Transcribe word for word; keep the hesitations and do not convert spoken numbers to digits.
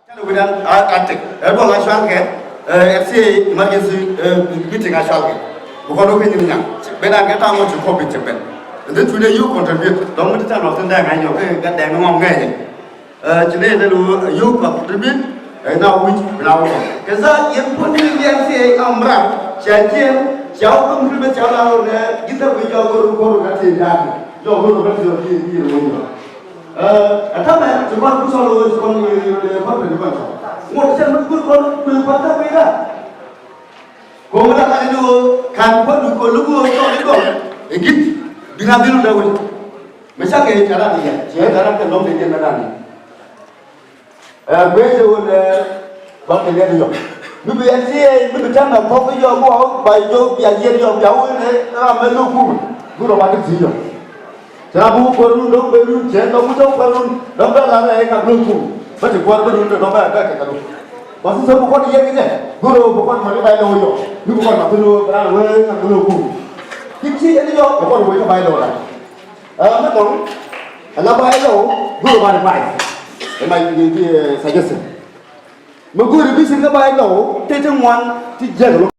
Kɛn wi̱dan a, a tek ɛ bɔl a cual kɛ ɛ, F C A emergency ɛ, meeting a cual kɛ. Bukɔn wä kɛ nyin nyaŋ ben a kɛ taŋ wä ci kɔp in cɛ ben. Ɛn dee tuun ɛ yio̱w contribute dɔ̱ŋ mi ti taŋ nɔk thin dɛŋ a nyɔk kɛ gat dɛŋ ŋɔŋ ŋɛɛnyɛ. Ɛ ci nɛ lɛ lu ɛ yio̱w contribute ɛ na wi̱c bi na wä kɔn kɛ tha yɛn puɔ̱n ni F C A a mrak cia jiɛn cia wä contribute cia wä la wä nɛ ji̱n dee wi̱c jɔk go̱r go̱r gat ti da̱a̱k jɔk go̱r gat ti jɔk ti ti wä nyɔk. Ɛ, ɛ ta̱mɛ ti kɔn kusɔl wee ti kɔn, ɛ, ɛ, kɔn pɛn ti kɔn cɔ. Ŋuɔt cɛ mi kuth kɔn kuth kɔn ta̱mɛ ila. Kɔn mi la kani ni wee kan kɔn du kɔn luku wee kɔn ni kɔn. Ɛ git bi na dhil da wee. Mɛ ca kɛ ca la ni yɛ cɛ ta la kɛ lɔm de jɛ mɛ na ni. Ɛ, guic ɛ wun, ɛ, kɔn kɛ liɛt yɔ. Mi bi F C A mi bi ta̱mɛ pɔk yɔ bua ba jɔ bia yiɛt yɔ bia wun ɛ ram mɛ luku. Gu rɔ ba di ti yɔ. Cɛ na bi wä kuäär run dɔ̱ŋ ben run cɛ dɔ̱ŋ wä dɔ̱ŋ kuäär run dɔ̱ŋ ben lar ɛ ŋak lo̱c kum. Bä ti kuäär ben run dɔ̱ŋ ben ben kɛ kɛ lo̱c. Wa si sɛ bi kɔn yɛ kɛ jɛ go̱r ɛ wä bi kɔn ma ni bay lɔw yɔ ni bi kɔn ma thin wä ben lar wä ŋak lo̱c kum. Ti ci ɛn yɔ bi kɔn wä kɛ bay lɔw la. Ɛ mɛ dɔ̱ŋ ɛ la bay lɔw go̱r ɛ ba ni bay. Ɛ ma suggestion mɛ go̱r ɛ bi cin kɛ bay lɔw tete ŋuan ti jɛ kɛ lo̱c.